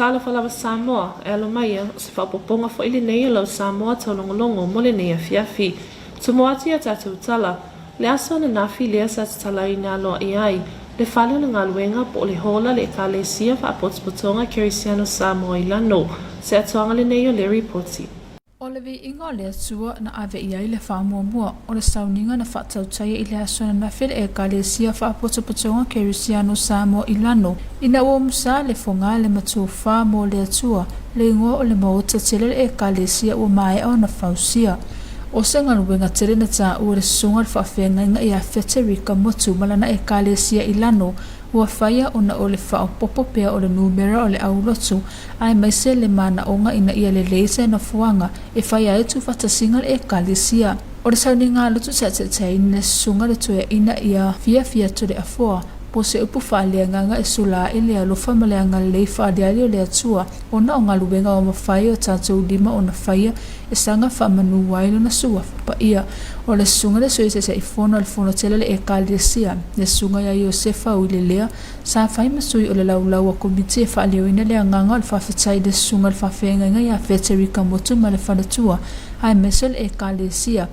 Talofa lava Samoa, e alo maia, o se faaopoopoga foi lenei o lau Samoa taulogologo mo lenei afiafi. Tumu atu i a tatou tala, le aso ananafi lea sa tatalaina aloaia ai le fale o le galuega po o le hola le Ekalesia Faapotopotoga Kerisiano Samoa i Lano. Se atoaga lenei o le ripoti. O le viiga o le Atua na ave i ai le faamuamua o le sauniga na faatautaia i le aso ananafi le Ekalesia Faapotopotoga Kerisiano Samoa i Lano, ina ua umusa le foga le matuafa mo le Atua, le igoa o le maota tele le Ekalesia ua maea ona fausia. O se galuega tele na taua le susuga le faafeagaiga ia Feterika Motu ma lana Ekalesia i Lano, ua faia ona o le faaopoopo pea o le numera o le aulotu aemaise le manaoga ina ia lelei se nofoaga e fai ai tuufaatasiga le Ekalesia. O le sauniga lotu taitaitaina le susuga le toeaina ia fiafia Toleafoa, po se upu faaleagaga e sula ai le alofa ma le agalelei faaleale o le Atua ona o galuega ua mafai e o tatou lima ona faia e saga faamanu ai lona suafa paia. O le susuga le sui taitaifono a le fono tele a le Ekalesia, le susuga ia Iosefa Uilelea, Sa fai ma sui o le laulau a Komiti e faaleoina le agaga o le faafetai i le susuga i le faafeagaiga ia Feterika Motu ma le faletua aemaise o le Ekalesia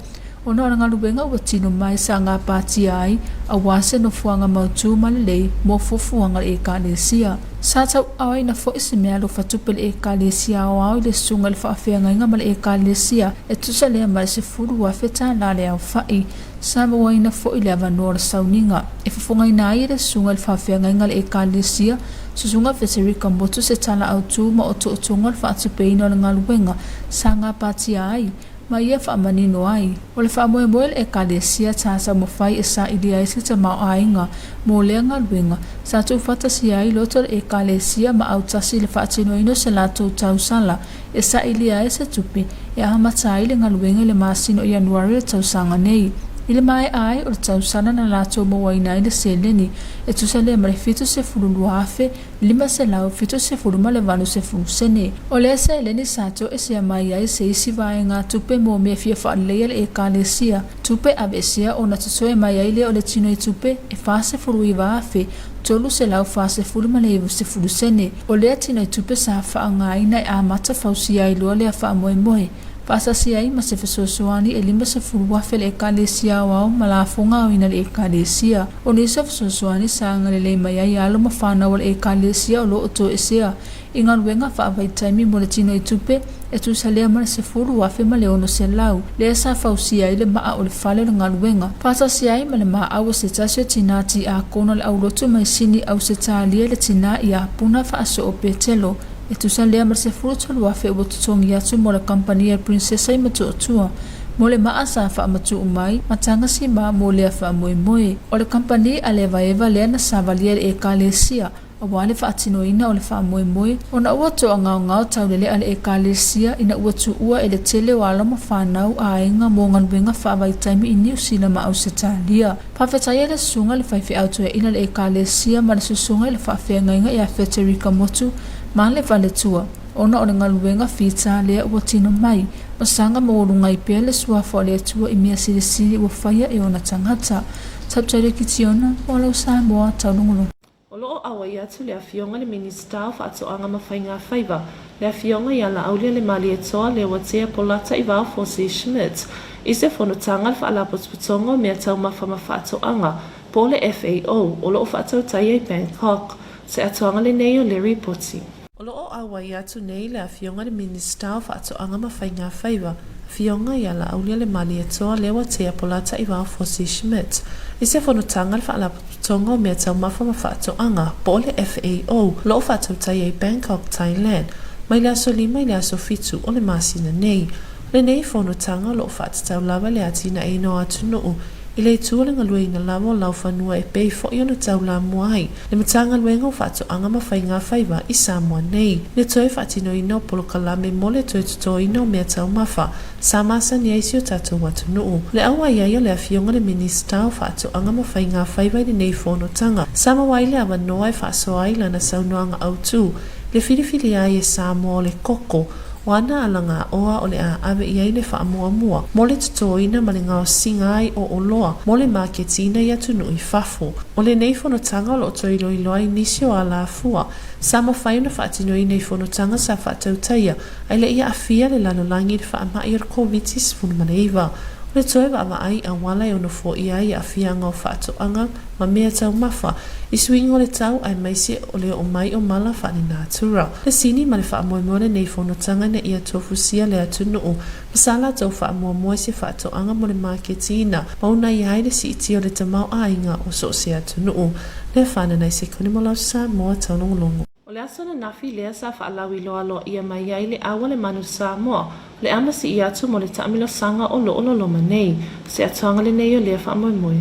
ona o le galuega ua tino mai sa gapatia ai aua se nofoaga mautū ma lelei mo fuafuaga a le Ekalesia. Sa tauaaoina foi se meaalofa tupe le Ekalesia aoao i le susuga i le faafeagaiga ma le Ekalesia e tusa lea ma le $10,000 le aofai. Sa mauaina foi le avanoa o le sauniga e fofogaina ai e le susuga i le faafeagaiga a le Ekalesia, Susuga Feterika Motu se tala autū ma otootoga o le faatupeina o le galuega sa gapatia ai ma ia faamanino ai. O le faamoemoe o le Ekalesia sa taumafai e sailia ai se tamaoaiga mo lea galuega sa tuufaatasia ai loto o le Ekalesia ma autasi i le faatinoina o se latou tausala e sailia ai se tupe e amata ai le galuega i le masina o Ianuari o le tausaga nei. I le maea ai o le tausala na latou mauaina ai le seleni e tusa lea ma le $72,578 sene. O lea seleni sa toesea mai ai se isi vaegatupe mo mea fia faaleleia le Ekalesia, tupe aveesea ona totoe mai ai lea o le tino i tupe e $49,000 349 sene. O lea tino i tupe sa faaaogaina e amata fausia ai loa lea faamoemoe, faatasi ai ma se fesoasoani e $50,000 le Ekalesia Aoao ma lafoga aoina le Ekalesia. O nisi o fesoasoani sa agalelei mai ai alo ma fanau a le Ekalesia o lo o toesea i galuega faavaitaimi mo le tino i tupe e tusa lea ma le $10,600 lea sa fausia ai le maa o le fale o le galuega faatasi ai ma le maau o se tasi o tinā tiakono le aulotu mai Sini Ausetalia le tinā ia Puna Faasoo Petelo e tusa lea ma le $13,000 ua totogi atu mo le kamupani a Princesa i Motootua mo le maa sa faamatuu mai ma Tagasima mo lea faamoemoe. O le kamupani a Levaeva lea na savalia e le Ekalesia aua le faatinoina o le faamoemoe, ona ua toagaogao taulele a le Ekalesia ina ua tuua e le tele o alo ma fanau aiga mo galuega faavaitaimi i Niu Sila ma Ausetalia. Faafetai ai le susuga i le faifeau toeaina a le Ekalesia ma le susuga i le faafeagaiga ia Feterika Motu ma le faletua, ona o le galuega fita lea ua tino mai, ma saga maualuga ai pea le suafa o le Atua i mea silisili ua faia e ona tagata. Tautau Kitiona, mo lau Samoa taulogologo. O lo o auai atu le Afioga i le Minisita o Faatoaga ma Faiga Faiva, le Afioga ia Laauli-a-le-Malietoa Leuatea Polata Ivao Fosi Schmidt, i se fonotaga a le Faalapotopotoga o Mea Taumafa ma Faatoaga, po o le FAO, o lo o faatautaia i Bangkok. Se atoaga lenei o le ripoti. O lo o auai atu nei le Afioga i le Minisita o Faatoaga ma Faiga Faiva, Afioga ia Laauli-a-le-Malietoa Leuatea Polataivao Fosi Schmidt, i se fonotaga a le Faalapotopotoga o Mea Taumafa ma Faatoaga, po o le FAO, o lo o faatautaia i Bangkok, Thailand, mai le aso 5 i le aso 7 o le masina nei. O lenei fonotaga o lo o faatatau lava i le atinaeina o atunuu i le itu o le galueina lava o laufanua e pei foi ona taulamua ai le Matagaluega o Faatoaga ma Faiga Faiva i Samoa nei. Le toe faatinoina o polokalame mo le toe totoina o mea taumafa sa masani ai si o tatou atunuu. Le auai ai o le Afioga i le Minisita o Faatoaga ma Faiga Faiva i lenei fonotaga, sa maua ai le avanoa e faasoa ai lana saunoaga autu le filifilia ai e Samoa o le koko. O ana alagaoa o le a ave i ai le faamuamua mo le totoina ma le gaosiga ai o oloa mo le maketiina i atunuu i fafo. O lenei fonotaga o lo o toe iloilo ai nisi o alafua sa mafai ona faatinoina i fonotaga sa faatautaia ae le i aafia le lalolagi i le faamai o le Koviti-19. O le toe vaavaai i auala e ono foia ai aafiaga o faatoaga ma mea taumafa i suiga o le tau aemaise o le oo mai o mala faalenatura. Le sini ma le faamoemoe o lenei fonotaga ina ia tofusia le atunuu ma sa latou faamuamua i se faatoaga mo le maketiina ma unaia ai le siitia o le tamaoaiga o so o se atunuu. Lea fanana i se kone mo lau Samoa taulogologo. O le aso ananafi lea sa faalauiloa aloaia mai ai le au a le manu Samoa, o le a masii atu mo le taamilosaga o lo o loloma nei. O se atoaga lenei o lea faamoemoe.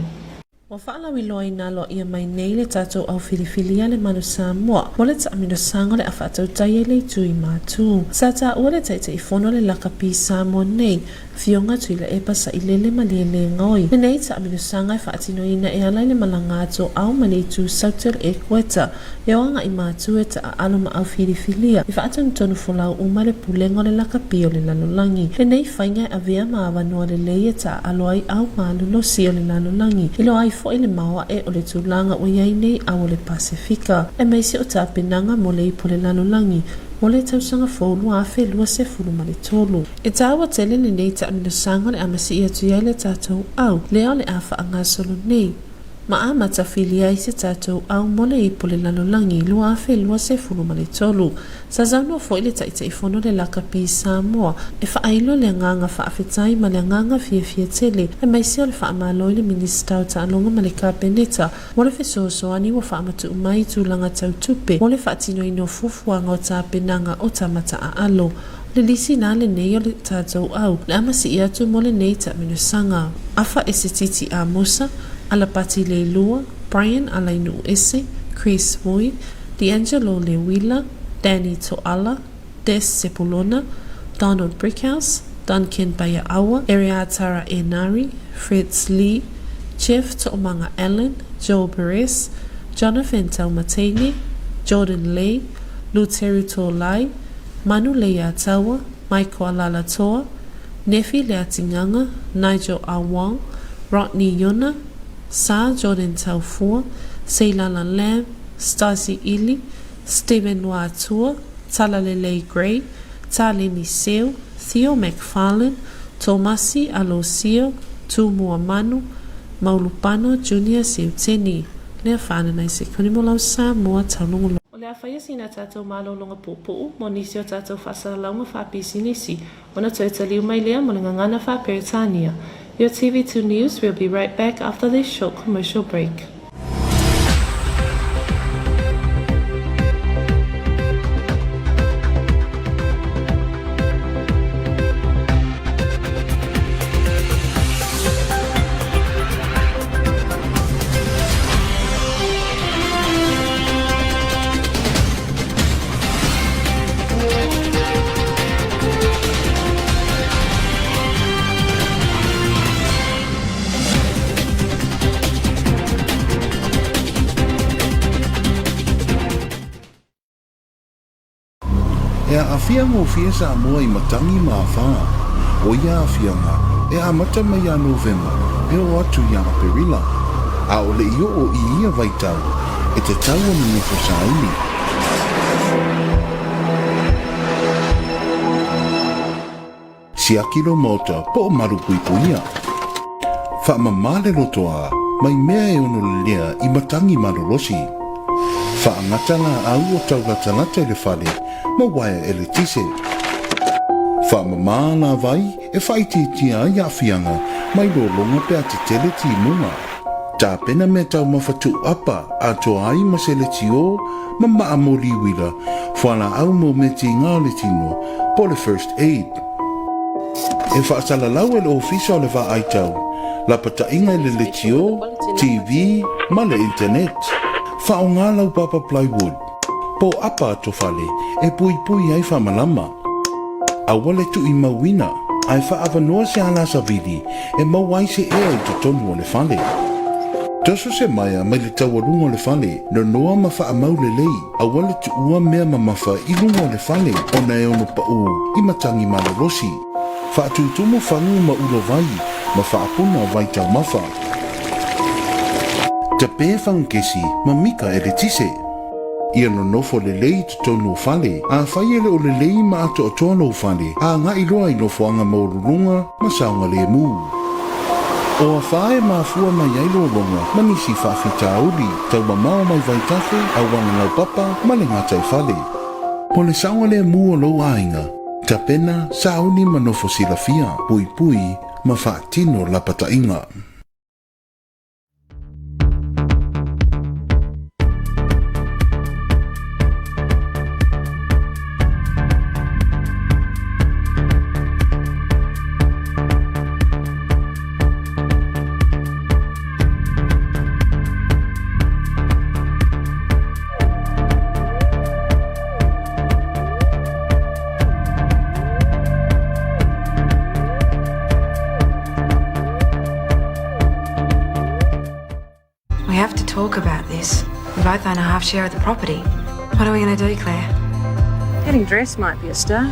Ua faalauiloaina aloaia mai nei le tatou au filifilia le Manu Samoa mo le taamilosaga o le a faatautai ai le itu i Matu. Sa taua le Taitaifono o le Lakapi Samoa nei, Afioga Tuilaepa Sailele Malielegaoi, lenei taamilosaga e faatinoina e ala i le malaga atu o au ma le itu Saute o le Ekueta E o agai Matu e taaalo ma au filifilia e faatonutonu folau uma le pulega o le lakapi o le lalolagi. Lenei faiga e avea ma avanoa lelei e taaalo ai au malolosi o le lalolagi, iloa ai foi le maoae o le tulaga ua i ai nei au o le Pasefika, aemaise o tapenaga mo le ipu o le lalolagi mo le tausaga fou 2023. E taua tele lenei taamilosaga o le a masii atu i ai le tatou au lea o le a faagasolo nei. Ma amata fili ai se tatou au mo le ipu le lalolagi 2023. Sa saunoa foi le Taitaifono le Lakapi Samoa e faailo le agaga faafetai ma le agaga fiafia tele aemaise o le faamalo i le Minisita o Taaloga ma le Kapeneta mo le fesoasoani ua faamatuu mai i tulaga tau tupe mo le faatinoina o fuafuaga o tapenaga o tama taaalo. O le lisi la lenei o le tatou au le a masii atu mo lenei taamilosaga. Afa Esetiti Amosa, Alapati Leilua, Brian Alainuuese, Chris Vui, D'Angelo Leuila, Danny Toala, Des Sepulona, Donald Brickhouse, Duncan Paiaaua, Ereatara Enari, Fritz Lee, Jeff Toomanga Allen, Joe Perez, Jonathan Taumateine, Jordan Lee, Luteru Tolai, Manu Leiataua, Michael Alalatoa, Nephi Leatinganga, Nigel Awong, Rodney Yona, Sa Jordan Taufua, Seilala Lam, Stasi Ili, Stephen Luatua, Talalelei Gray, Taleni Seu, Theo McFarlane, Tomasi Alosio, Tumua Manu, Maulupano Junior Seuteni. Lea whanana i se koni mo lau Samoa taulogologo. O le a faia sina tatou malologa puupuu mo nisi o tatou faasalalauga faapisinisi ona toe taliu mai lea mo le gagana faa-Peretania. Your TV2 News will be right back after this short commercial break. E aafia gofie Samoa i Matangi ma Afā. O ia aafiaga, e amata mai iā Novema e oo atu iā Aperila. ʻAʻole i oʻo i ia waitau, e tatau ona nofo saili. Siaki lou maota po o malupuipuia. Faamama le lotoa mai mea e ono lelea i matangi malolosi. Faagata laau o taulatalata i le fale ma uaea eletise. Faamama lavai e faaitiitia ai aafiaga mai lologa pe a tetele timuga. Tapena mea taumafa tuuapa atoa ai ma se letiō ma maa moli uila, fualaau mo mea tiga o le tino, po o le first aid. E faasalalau e le Ofisa o le Vaai Tau, lapataiga i le letiō, TV ma le internet. Faaaoga lau papa plywood, po o apa atofale e puipui ai faamalama. Aua le tuuimauina, ae faaavanoa se alasavili e maua ai se ea i totonu o le fale. Toso se maea mai le taualuga o le fale, nonoa ma faamau lelei, aua le tuua mea mamafa i luga o le fale ona e ono paū i matagi malolosi. Faatutumu fagu ma ula vai ma faapuna vai taumafa. Tape fagukesi ma mika eletise. Ia nonofo lelei i totonu o fale. Afai e le o lelei ma atoatoa lou fale, agai loa i nofoaga maualuluga ma saogalemu. O afa e mafua mai ai lologa ma nisi faafitauli, taumamao mai vaitafe, auala laupapa ma le gataifale. O le saogalemu o lou aiga, tapena, sauni ma nofo silafia, puipui ma faatino lapataiga. We have to talk about this. We both own a half share of the property. What are we going to do, Claire? Getting dressed might be a start.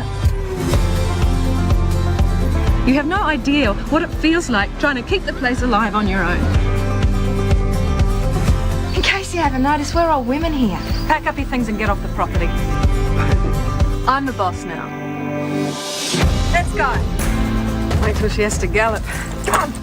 You have no idea what it feels like trying to keep the place alive on your own. In case you haven't noticed, we're all women here. Pack up your things and get off the property. I'm the boss now. Let's go. Wait till she has to gallop. Come on.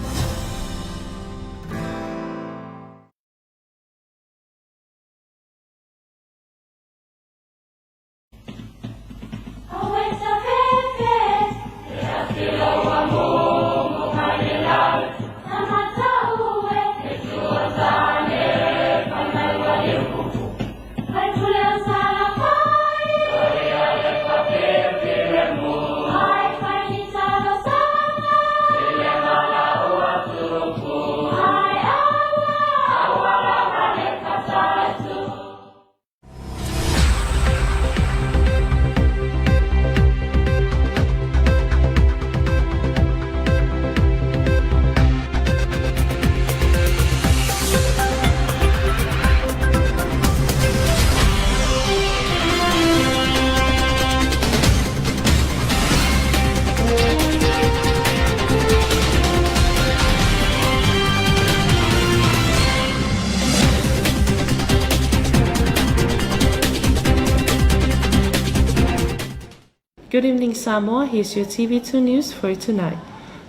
Good evening, Samoa. Here's your TV2 news for tonight.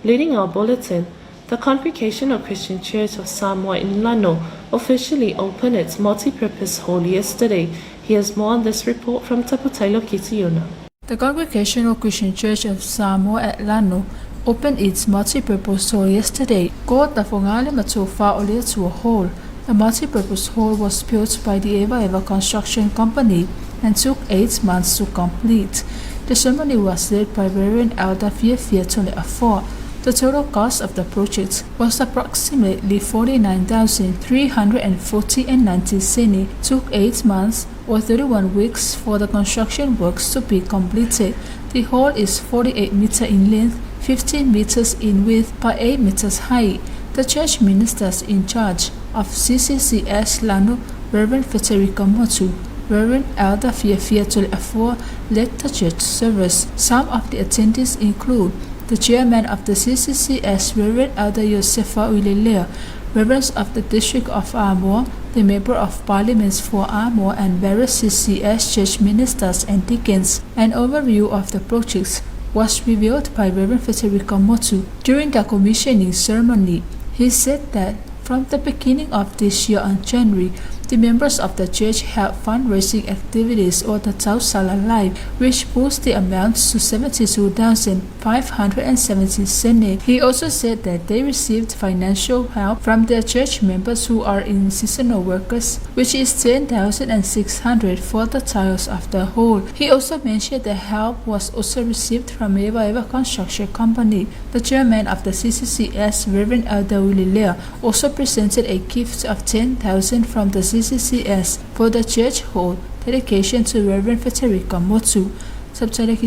Leading our bulletin, the Congregational Christian Church of Samoa in Lano officially opened its multi-purpose hall yesterday. Here's more on this report from Taputailo Kitiona. The Congregational Christian Church of Samoa at Lano opened its multi-purpose hall yesterday, called the Fogale Matofa Oleatua Hall. The multi-purpose hall was built by the Eva Eva Construction Company and took 8 months to complete. The ceremony was led by Reverend Elder Fiafia Toleafoa. The total cost of the project was approximately 49,340.90 sene. Took 8 months or 31 weeks for the construction works to be completed. The hall is 48 meters in length, 15 meters in width by 8 meters high. The church ministers in charge of CCCS Lano, Reverend Federico Motu, Reverend Elder Fiafia Toleafoa, led the church service. Some of the attendees include the chairman of the CCCS, Reverend Elder Josefa Uilelea, Reverends of the District of Amoa, the Member of Parliament for Amoa, and various CCS church ministers and deacons. An overview of the projects was revealed by Reverend Federico Motu during the commissioning ceremony. He said that from the beginning of this year on January, the members of the church held fundraising activities or the Tausala Live, which boosts the amount to 72,570 sene. He also said that they received financial help from their church members who are in seasonal workers, which is 10,600 for the tiles of the hall. He also mentioned the help was also received from Eva Eva Construction Company. The chairman of the CCCS, Reverend Elder Willie, also presented a gift of 10,000 from the CCCS for the church hall dedication to Reverend Federico Motu. Subtitle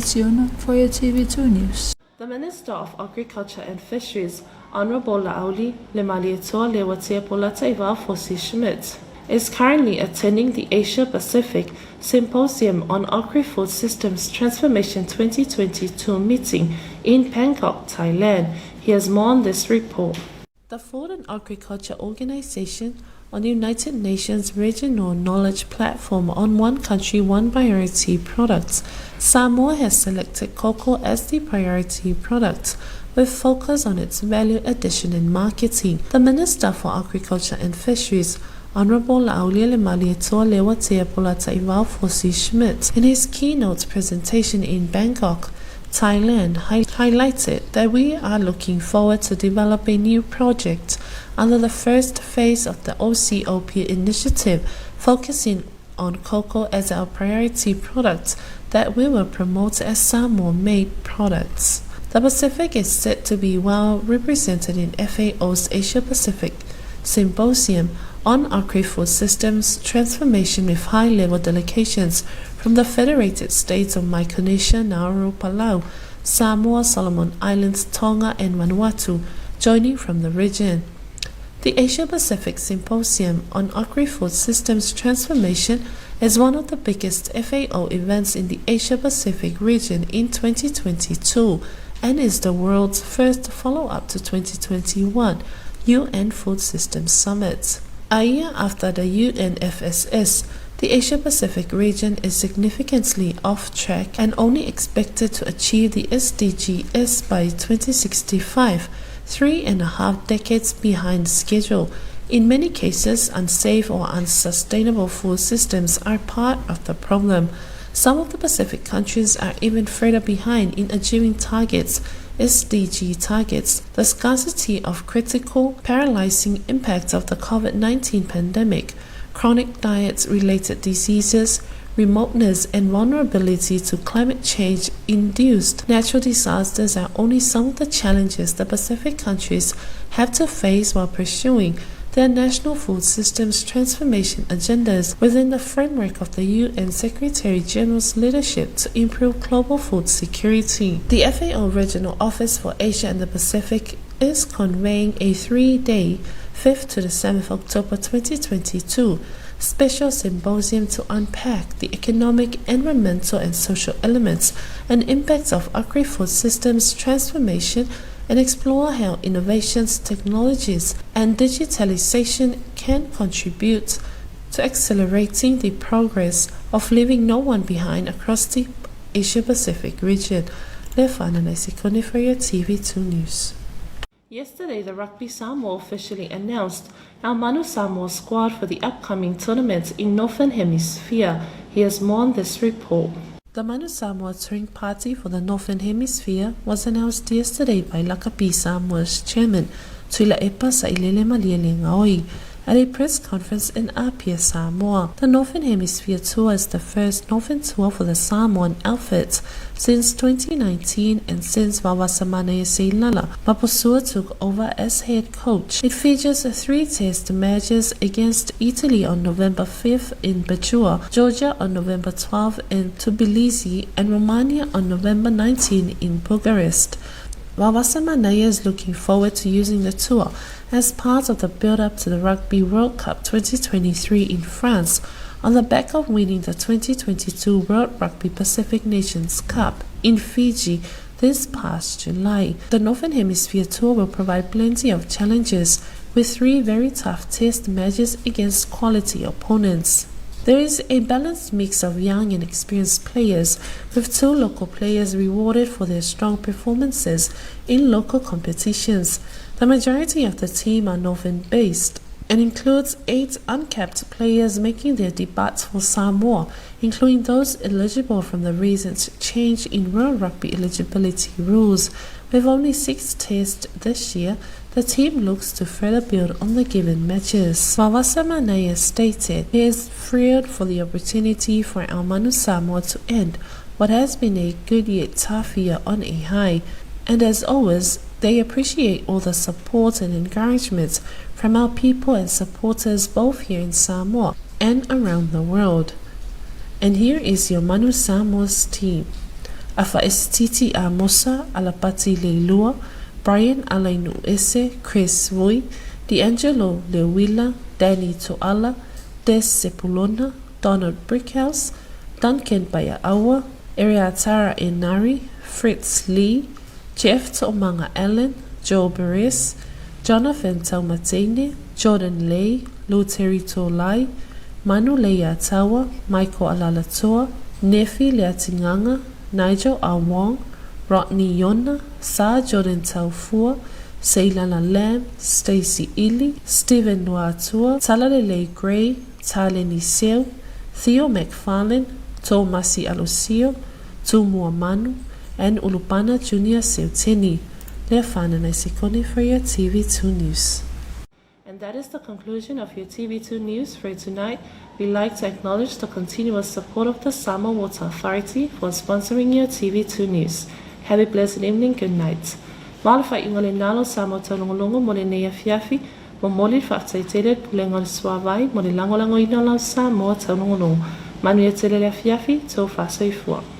for your TV2 News. The Minister of Agriculture and Fisheries, Honourable Laauli Lemalietoa Leuatea Polataivao Fosi Schmidt, is currently attending the Asia Pacific Symposium on Agri-Food Systems Transformation 2022 meeting in Bangkok, Thailand. He has more on this report. The Food and Agriculture Organization on the United Nations Regional Knowledge Platform on One Country, One Priority Products, Samoa has selected cocoa as the priority product with focus on its value addition and marketing. The Minister for Agriculture and Fisheries, Honorable Laaulialemalietoa Leuatea Polataivao Fosi Schmidt, in his keynote presentation in Bangkok, Thailand, highlighted that we are looking forward to develop a new project under the first phase of the OCOP initiative, focusing on cocoa as our priority product that we will promote as Samoa-made products. The Pacific is said to be well represented in FAO's Asia Pacific Symposium on Agri-Food Systems Transformation with high-level delegations from the Federated States of Micronesia, Nauru, Palau, Samoa, Solomon Islands, Tonga, and Vanuatu, joining from the region. The Asia Pacific Symposium on Agri-Food Systems Transformation is one of the biggest FAO events in the Asia Pacific region in 2022 and is the world's first follow-up to 2021 UN Food Systems Summit. A year after the UNFSS, the Asia Pacific region is significantly off track and only expected to achieve the SDGs by 2065, 3.5 decades behind schedule. In many cases, unsafe or unsustainable food systems are part of the problem. Some of the Pacific countries are even further behind in achieving targets, SDG targets. The scarcity of critical, paralyzing impacts of the COVID-19 pandemic, chronic diet-related diseases, remoteness and vulnerability to climate change-induced natural disasters are only some of the challenges the Pacific countries have to face while pursuing their national food systems transformation agendas within the framework of the UN Secretary General's leadership to improve global food security. The FAO Regional Office for Asia and the Pacific is conveying a 3-day, 5th to the 7th October 2022, special symposium to unpack the economic, environmental, and social elements and impacts of agri-food systems transformation and explore how innovations, technologies, and digitalization can contribute to accelerating the progress of leaving no one behind across the Asia-Pacific region. Lefana Sekone for your TV2 News. Yesterday, the Rugby Samoa officially announced our Manu Samoa squad for the upcoming tournament in Northern Hemisphere. Here's more on this report. The Manu Samoa touring party for the Northern Hemisphere was announced yesterday by Lakapi Samoa's chairman, Tuilaepa Sailele Malielegaoi, at a press conference in Apia, Samoa. The Northern Hemisphere Tour is the first Northern Tour for the Samoan outfit since 2019 and since Vaovasamanaia Seilala Mapusua took over as head coach. It features 3 test matches against Italy on November 5th in Bajua, Georgia on November 12th in Tbilisi, and Romania on November 19 in Bucharest. Vaovasamanaia is looking forward to using the tour as part of the build-up to the Rugby World Cup 2023 in France on the back of winning the 2022 World Rugby Pacific Nations Cup in Fiji this past July. The Northern Hemisphere Tour will provide plenty of challenges with 3 very tough test matches against quality opponents. There is a balanced mix of young and experienced players, with 2 local players rewarded for their strong performances in local competitions. The majority of the team are northern-based and includes 8 uncapped players making their debuts for Samoa, including those eligible from the recent change in World Rugby eligibility rules. With only 6 tests this year, the team looks to further build on the given matches. Vaovasamanaia stated he is thrilled for the opportunity for our Manu Samoa to end what has been a good yet tough year on a high, and as always, they appreciate all the support and encouragement from our people and supporters both here in Samoa and around the world. And here is your Manu Samoa's team. Afaesititi Amosa, Alapati Leilua, Brian Alainuuese, Chris Vui, D'Angelo Leuila, Danny Toala, Des Sepulona, Donald Brickhouse, Duncan Paiaaua, Ereatara Enari, Fritz Lee, Jeff To'omanga Allen, Joe Beres, Jonathan Taumateine, Jordan Lay, Luteri Tolai, Manu Leiataua, Michael Alalatoa, Nefi Leatinganga, Nigel R. Wong, Rodney Yona, Sa Jordan Taufua, Seilana Lam, Stacey Ili, Stephen Luatua, Talalelei Gray, Taleni Seu, Theo McFarlane, Tomasi Alosio, Tumua Manu, and Ulupana Junior Seuteni. Leafana Naisikoni for your TV2 News. And that is the conclusion of your TV2 News for tonight. We'd like to acknowledge the continuous support of the Samoa Water Authority for sponsoring your TV2 News. Have a blessed evening. Good night. Ma o le faaiuga lena o Samoa Taulogologo mo lenei afiafi, momoli le faafetai tele i le Pulega o le Suavai mo le lagolagoina o lau Samoa Taulogologo. Manuia tele le afiafi, tou faasoifua.